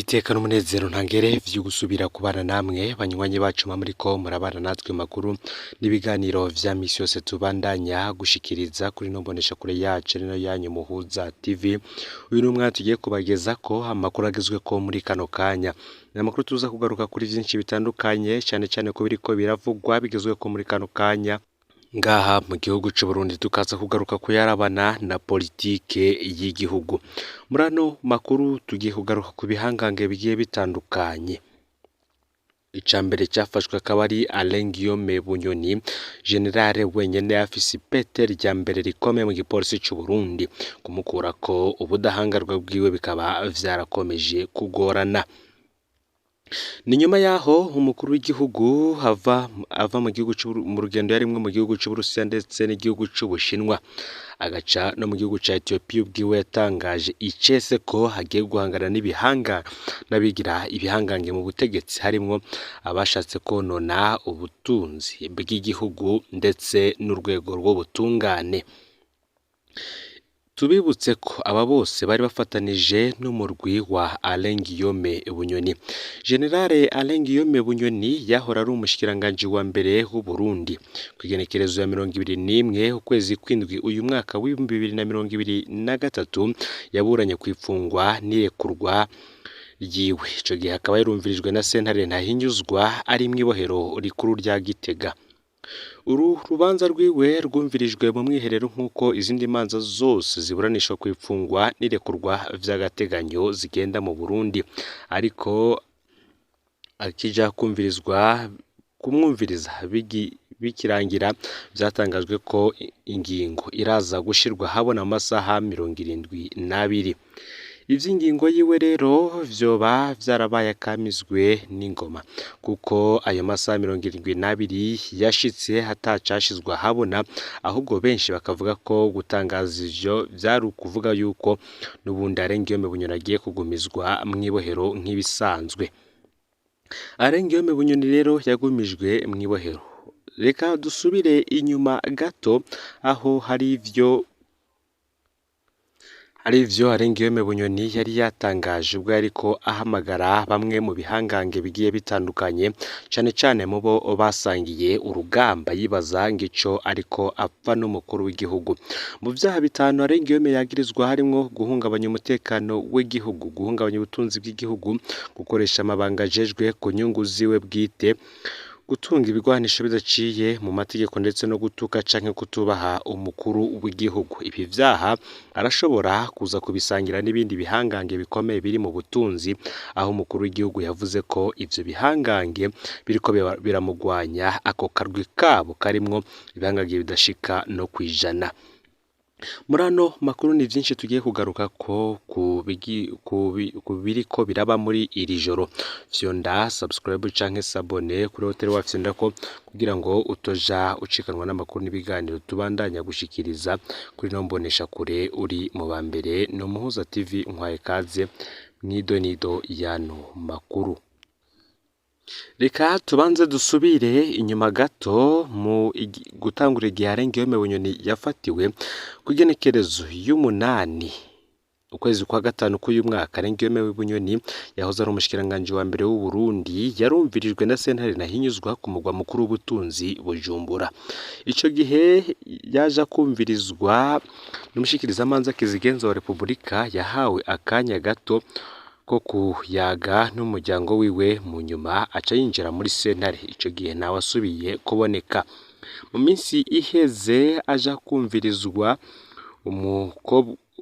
Iteka n'umunezero ntangere vyo gusubira kubana namwe banywanyi bacu muriko murabana natwe makuru n'ibiganiro vya misi yose tubandanya gushikiriza kuri no mboneshakure yacu ari nayo yanyu Muhuza TV. Uyu ni umwanya tugiye kubagezako amakuru agezweko muri kano kanya. Ni amakuru tuza kugaruka kuri vyinshi bitandukanye, cane cane ku biriko biravugwa bigezweko muri kano kanya ngaha mu gihugu c'Uburundi, tukaza kugaruka kuyarabana na politike y'igihugu. Muri ano makuru tugiye kugaruka ku bihangange bigiye bitandukanye. Ica mbere cafashwe akaba ari Alain Guillaume Bunyoni, generale wenyene afise ipete rya mbere rikomeye mu gipolisi c'Uburundi. Kumukurako ubudahangarwa bwiwe bikaba vyarakomeje kugorana. Ni nyuma yaho umukuru w'igihugu ava mu gihugu mu rugendo yarimwo mu gihugu c'Uburusiya ndetse n'igihugu c'Ubushinwa, agaca no mu gihugu ca Ethiopia, ubwiwe yatangaje icese ko hagiye guhangana n'ibihanga n'abigira ibihangange mu butegetsi, harimwo abashatse konona ubutunzi bw'igihugu ndetse n'urwego rw'ubutungane. Tubibutse ko aba bose bari bafatanije n'umurwi wa Alain Guillaume Bunyoni. Generale Alain Guillaume Bunyoni yahora ari umushikiranganji wa mbere w'Uburundi. Kw'igenekerezo ya 21 ukwezi kw'indwi uyu mwaka w'2023 yaburanye kw'ifungwa n'irekurwa ryiwe. Ico gihe akaba yarumvirijwe na sentare Ntahinyuzwa ari mw'ibohero rikuru rya Gitega. Uru rubanza rwiwe rwumvirijwe mu mwiherero nk'uko izindi manza zose ziburanishwa kw'ifungwa n'irekurwa vy'agateganyo zigenda mu Burundi, ariko akija kumvirizwa kumwumviriza bikirangira vyatangajwe ko ingingo iraza gushirwa habona mu masaha 72. Ivy'ingingo yiwe rero vyoba vyarabaye akamizwe n'ingoma, kuko ayo masaha 72 yashitse atacashizwe ahabona, ahubwo benshi bakavuga ko gutangaza ivyo vyari ukuvuga yuko n'ubundi Alain Guillaume Bunyoni agiye kugumizwa mw'ibohero nk'ibisanzwe. Alain Guillaume Bunyoni rero yagumijwe mw'ibohero. Reka dusubire inyuma gato aho hari ivyo Alain Guillaume Bunyoni yari yatangaje ubwo yariko ahamagara bamwe mu bihangange bigiye bitandukanye, cane cane mu bo basangiye urugamba, yibaza ngico ariko apfa n'umukuru w'igihugu. Mu vyaha bitanu Alain Guillaume yagirizwa harimwo guhungabanya umutekano w'igihugu, guhungabanya ubutunzi bw'igihugu, gukoresha amabanga ajejwe ku nyungu ziwe bwite, gutunga ibigwanisho bidaciye mu mategeko ndetse no gutuka canke kutubaha umukuru w'igihugu. Ibi vyaha arashobora kuza kubisangira n'ibindi bihangange bikomeye biri mu butunzi, aho umukuru w'igihugu yavuze ko ivyo bihangange biriko biramugwanya, ako karwi kabo karimwo ibihangange bidashika no kwijana. Muri ano makuru ni vyinshi tugiye kugaruka ko ku biriko biraba muri iri joro. Fyonda subscribe canke s'abonner kuri hoteli wafyondako kugira ngo utoja ucikanwa n'amakuru n'ibiganiro tubandanya gushikiriza kuri no mboneshakure. Uri mu ba mbere no Muhuza TV, nkwaye kaze mw'idonido y'ano makuru. Reka tubanze dusubire inyuma gato mu gutangura igihe Alain Guillaume Bunyoni yafatiwe kw'igenekerezo y'umunani ukwezi kwa gatanu k'uyu mwaka. Alain Guillaume Bunyoni yahoze ari umushikiranganji wa mbere w'Uburundi, yarumvirijwe na sentare Ntahinyuzwa ku mugwa mukuru w'ubutunzi Bujumbura. Ico gihe yaja kumvirizwa n'umushikirizamanza Kizigenza wa Repubulika, yahawe akanya gato ko kuyaga n'umuryango wiwe, mu nyuma aca yinjira muri sentare. Ico gihe ntawe asubiye kuboneka. Mu minsi iheze aja kumvirizwa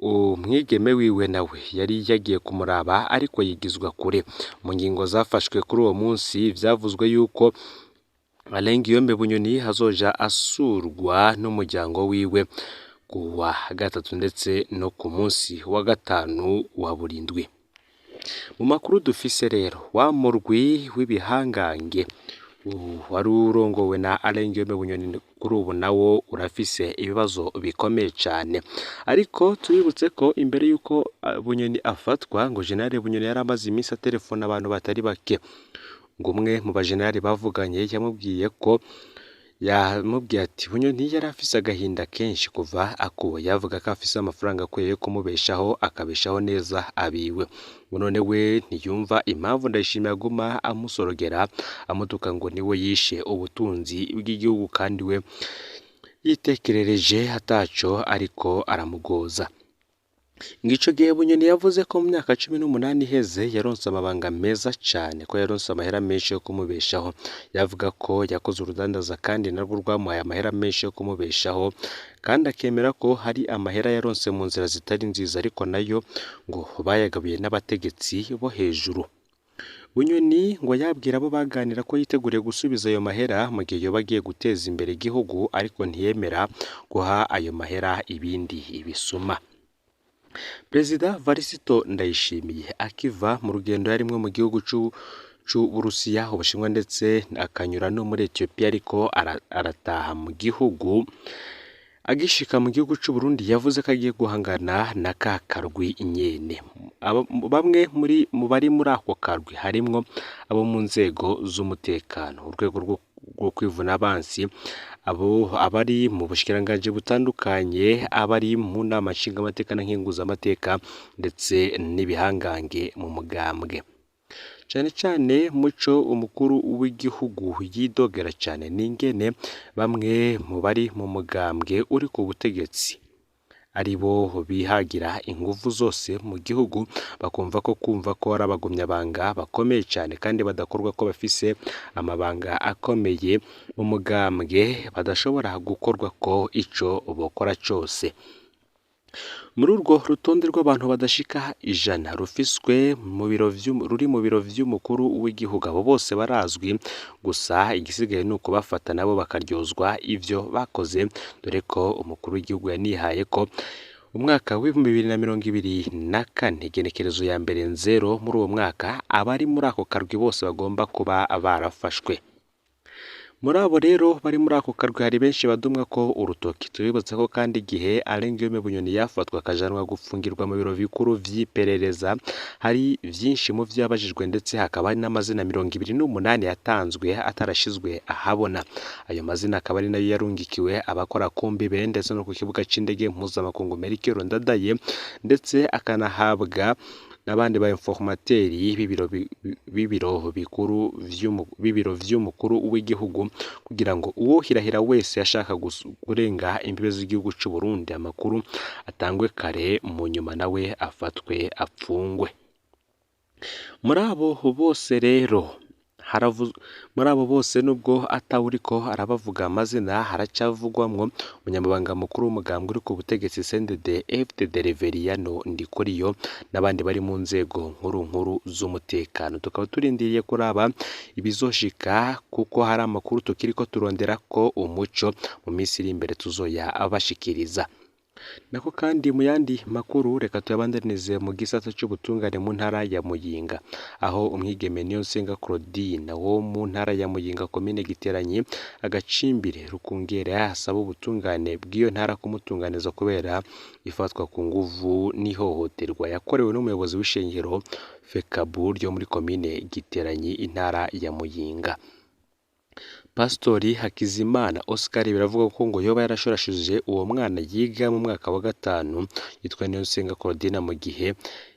umwigeme wiwe nawe yari yagiye kumuraba, ariko yigizwa kure. Mu ngingo zafashwe kuri uwo munsi vyavuzwe yuko Alain Guillaume Bunyoni hazoja asurwa n'umuryango wiwe kuwa gatatu ndetse no ku munsi wa gatanu wa burindwi. Mu makuru dufise rero, wa murwi w'ibihangange wari urongowe na Alain Guillaume Bunyoni kuri ubu nawo urafise ibibazo bikomeye cane. Ariko tubibutse ko imbere yuko Bunyoni afatwa, ngo Generale Bunyoni yari amaze iminsi aterefona abantu batari bake. Ngo umwe mu bajenerali bavuganye yamubwiye ko Yamubwiye ati Bunyoni yari afise agahinda kenshi kuva akuwe, yavuga ko afise amafaranga akwiye yo kumubeshaho akabeshaho neza abiwe. Ngo none we ntiyumva impamvu Ndayishimiye aguma amusorogera amutuka ngo niwe yishe ubutunzi bw'igihugu kandi we yitekerereje ataco ariko aramugoza. Ngico gihe Bunyoni yavuze ko mu myaka 18 iheze yaronse amabanga meza cane, ko yaronse amahera menshi yo kumubeshaho. Yavuga ko yakoze urudandaza kandi narwo rwamuhaye amahera menshi yo kumubeshaho, kandi akemera ko hari amahera yaronse mu nzira zitari nziza ariko nayo ngo bayagabuye n'abategetsi bo hejuru. Bunyoni ngo yabwira abo baganira ko yiteguriye gusubiza ayo mahera mu gihe yoba agiye guteza imbere igihugu, ariko ntiyemera guha ayo mahera ibindi ibisuma. Perezida Varisito Ndayishimiye akiva mu rugendo yarimwo mu gihugu c'Uburusiya, Ubushinwa ndetse akanyura no muri Ethiopia, ariko arataha mu gihugu. Agishika mu gihugu c'Uburundi yavuze ko agiye guhangana na ka karwi nyene. Bamwe muri mu bari muri ako karwi harimwo abo mu nzego z'umutekano, urwego rwo kwivuna abansi, abo abari mu bushikiranganji butandukanye, abari mu nama nshingamateka na nkenguzamateka ndetse n'ibihangange mu mugambwe. Cane cane muco umukuru w'igihugu yidogera cane n'ingene bamwe mu bari mu mugambwe uri ku butegetsi ari bo bihagira inguvu zose mu gihugu, bakumva ko kumva ko ari abagumyabanga bakomeye cane kandi badakorwa ko bafise amabanga akomeye mu mugambwe, badashobora gukorwa ko ico bokora cose. Muri urwo rutonde rw'abantu badashika 100 rufiswe mu biro ruri mu biro vy'umukuru w'igihugu, abo bose barazwi, gusa igisigaye ni ukubafata nabo bakaryozwa ivyo bakoze, dore ko umukuru w'igihugu yanihaye ko umwaka w'2024 igenekerezo ya mbere nzero muri uwo mwaka abari muri ako karwi bose bagomba kuba barafashwe. Muri abo rero bari muri ako karwi hari benshi badumwa ko urutoki. Tubibutsa ko kandi igihe Alain Guillaume Bunyoni yafatwa akajanwa gufungirwa mu biro bikuru vy'iperereza, hari vyinshi mu vyo yabajijwe ndetse hakaba hari n'amazina 28 yatanzwe atarashizwe ahabona. Ayo mazina akaba ari nayo yarungikiwe abakora ku mbibe ndetse no ku kibuga c'indege mpuzamakungu Melchior Ndadaye, ndetse akanahabwa n'abandi ba informateri b'ibiro bikuru b'ibiro vy'umukuru w'igihugu, kugira ngo uwo hirahira wese yashaka kurenga imbibe z'igihugu c'u Burundi amakuru atangwe kare, mu nyuma nawe afatwe apfungwe. Muri abo bose rero muri abo bose nubwo atawuriko arabavuga amazina, haracavugwamwo umunyamabanga mukuru w'umugambwe uri ku butegetsi CNDD FDD Reveriyano Ndikuriyo n'abandi bari mu nzego nkuru nkuru z'umutekano. Tukaba turindiriye kuraba ibizoshika kuko hari amakuru tukiriko turondera ko umuco mu minsi iri imbere tuzoya abashikiriza. Nako kandi mu yandi makuru reka tuyabandanize mu gisata c'ubutungane mu ntara ya Muyinga, aho umwigeme Niyonsenga Claudine wo mu ntara ya Muyinga komine Giteranyi agacimbire Rukungera asaba ubutungane bw'iyo ntara kumutunganiza kubera ifatwa ku nguvu n'ihohoterwa yakorewe n'umuyobozi w'ishengero Fekabu ryo muri komine Giteranyi intara ya Muyinga. Pastori Hakizimana Oscar biravuga ko ngo yoba yarashorashije uwo mwana yiga mu mwaka wa 5 yitwa Niyonsenga Claudine mu gihe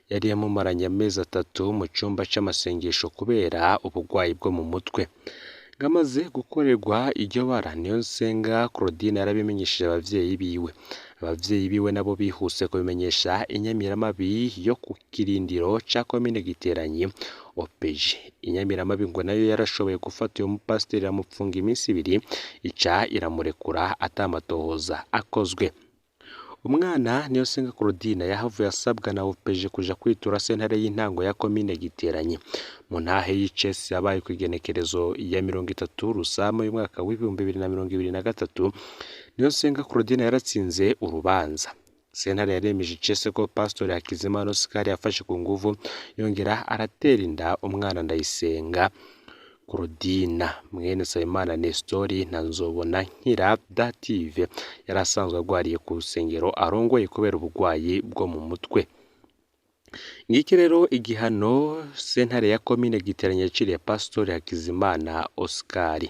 yari yamumaranye amezi 3 mu cyumba c'amasengesho kubera ubugwayi bwo mu mutwe. Ngamaze gukorerwa iryo bara, Niyonsenga Claudine yarabimenyesheje abavyeyi biwe. Abavyeyi biwe nabo bihuse kubimenyesha inyamiramabi yo ku kirindiro ca komine Giteranyi OPG. Inyamiramabi ngo nayo yarashoboye gufata uyo mupasiteri iramupfunga iminsi 2, ica iramurekura atamatohoza akozwe. Umwana Niyonsenga Claudine yahavuye asabwa na OPG kuja kwitura sentare y'intango ya komine Giteranyi. Mu ntahe y'icesi yabaye kw'igenekerezo ya 30 Rusama y'umwaka w'2023, Niyonsenga Claudine yaratsinze urubanza. Sentare yaremeje icese ko Pastori Hakizimana Oscar yafashe ku nguvu yongera aratera inda umwana Ndayisenga Claudine mwene Nsabimana Nestori na Nzobona Nkira Dative yari asanzwe agwariye ku rusengero arongoye kubera ubugwayi bwo mu mutwe. Ngiki rero igihano sentare ya komine Giteranyi yaciriye Pastori Hakizimana Oscar.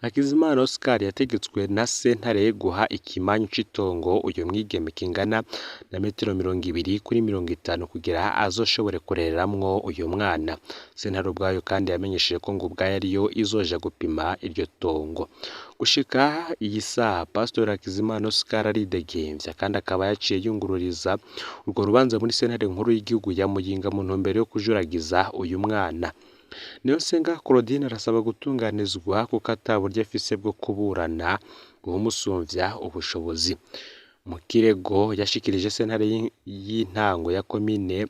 Hakizimana Oscar yategetswe na sentare guha ikimanyu c'itongo uyu mwigeme kingana na metero 20 kuri 50 kugira azoshobore kurereramwo uyu mwana. Sentare ubwayo kandi yamenyesheje ko ngo ubwayo ariyo izoja gupima iryo tongo. Gushika iyi saha Pastor Hakizimana Oscar aridegemvya kandi akaba yaciye yungururiza urwo rubanza muri sentare nkuru y'igihugu ya Muyinga mu ntumbero yo kujuragiza uyu mwana. Niyonsenga Claudine arasaba gutunganizwa kuko ata buryo afise bwo kuburana uwumusumvya ubushobozi. Mu kirego yashikirije sentare y'intango ya komine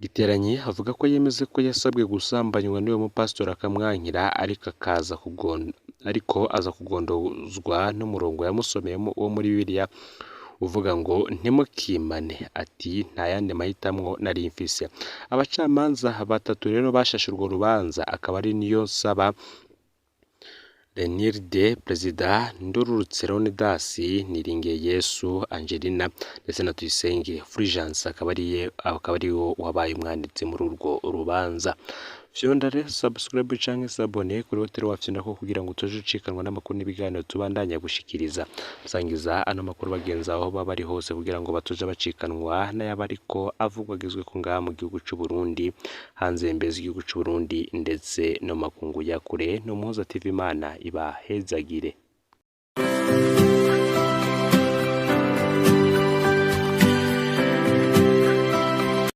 Giteranyi avuga ko yemeze ko yasabwe gusambanywa n'uwo mupasitori akamwankira ariko akaza ariko aza kugondozwa n'umurongo yamusomeyemo wo muri Bibiliya uvuga ngo ntimukimane, ati nta yandi mahitamwo nari mfise. Abacamanza batatu rero bashashe urwo rubanza akaba ari Niyonsaba Renilde, Perezida Ndorurutse Leonidas, Niringiyeyesu Angelina ndetse na Tuyisenge Fulgence akaba ariwe wabaye umwanditsi muri urwo rubanza. Fyonda rero subscribe canke s'abonner kuri hoteli wafyondako kugira ngo utoje ucikanwa n'amakuru n'ibiganiro tubandanya gushikiriza. Sangiza ano makuru bagenzi aho baba bari hose kugira ngo batoje bacikanwa n'ayaba ariko avugwa agezweko ngaha mu gihugu c'u Burundi, hanze y'imbibe z'igihugu c'u Burundi ndetse no mu makungu ya kure. Ni Umuhoza TV, Imana ibahezagire.